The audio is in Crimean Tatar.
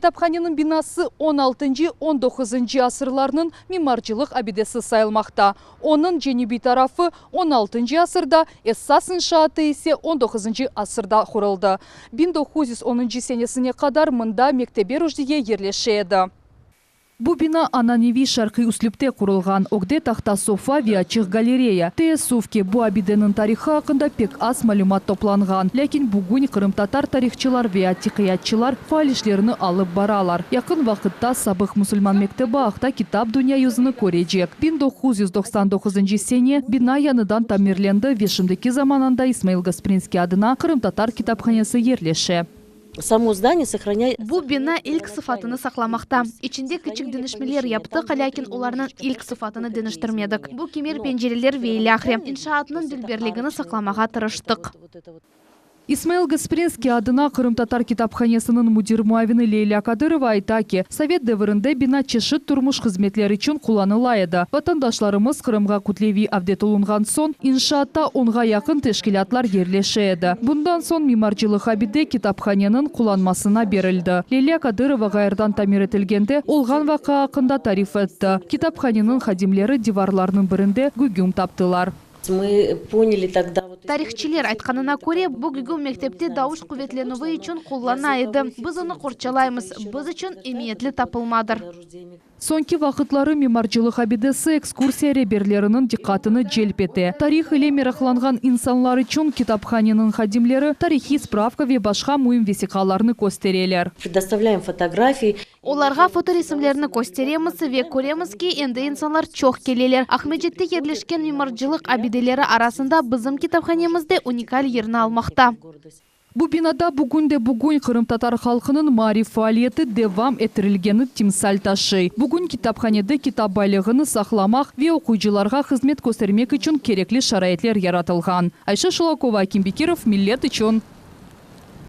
Kitaphaneniñ binası on altıncı, on doquzıncı asırlarnıñ mimarcılıq abidesi sayılmaqta. Onıñ cenübiy tarafı on altıncı asırda, esas inşaatı ise on doquzıncı asırda quruldı. 1910-ncı senesine qadar mında Mektebe Ruşdiye yerleşe edi. Bu bina ananeviy şarqiy üslüpte qurulğan, ögde tahta sofa ve açıq galereya. Teessüf ki, bu abideniñ tarihı aqqında pek az malümat toplanğan. Lâkin bugün qırımtatar tarihçılar ve atiqiyatçılar faal işlerini alıp baralar. Yaqın vaqıtta sabıq musulman mektebi aqta kitap dünya yüzüni körecek. 1999-ncı sene bina yañıdan tamirlendi ve şimdiki zaman anda İsmail Gasprinskiy adına qırımtatar kitaphanesi yerleşe. Samo zdaniye sahraняет. Bu bina ilk sıfatını saqlamaqta. İçinde kiçik deñişmeler yaptıq, lâkin olarnıñ ilk sıfatını deñiştirmedik. Bu kemer pencereler ve ilâhre. İnşaatnıñ dülberligini saqlamağa tırıştıq. İsmail Gasprinskiy adına qırımtatar kitaphanesiniñ müdir muavini Leylâ Kadırova ayta ki, sovet devirinde bina çeşit turmuş hızmetler içün qullanıla edi. Vatandaşlarımız Qırımğa kütleviy avdet olunğan soñ, inşaatta onğa yaqın teşkilâtlar yerleşe edi. Bundan soñ mimarcılıq abide kitaphaneniñ qullanmasına berildi. Leylâ Kadırova ğayrıdan tamir etilgende olğan vaqia aqqında tarif etti. Kitaphaneniñ hadimleri divarlarnıñ birinde gügüm taptılar. Мы поняли тогда вот. Tarihçiler aytqanına köre, bu gügüm mektepte davuş quvetlenüvi içün qullana edi. Biz onı qorçalaymız, biz içün emiyetli tapılmadır. Soñki vaqıtları mimarcılıq abidesi ekskursiya reberleriniñ diqqatını celp ete. Tarih ile meraqlanğan insanlar içün kitaphaneniñ hadimleri tarihiy spravka ve başqa müim vesiqalarnı köstereler. Предоставляем фотографии. Olarğa fotoresimlerni kösteremiz ve köremiz ki, endi insanlar çoq keleler. Aqmescitte yerleşken mimarcılıq abideleri arasında bizim kitaphanemiz de unikal yerni almaqta. Bu binada bugün de bugün qırımtatar halqınıñ maarif faaliyeti devam ettirilgeni timsal taşıy. Bugün kitaphanede kitap baylığını saqlamaq ve oquyıcılarğa hızmet köstermek içün kerekli şaraitler yaratılğan. Ayşe Şulakova, Akim Bekirov, Millet içün.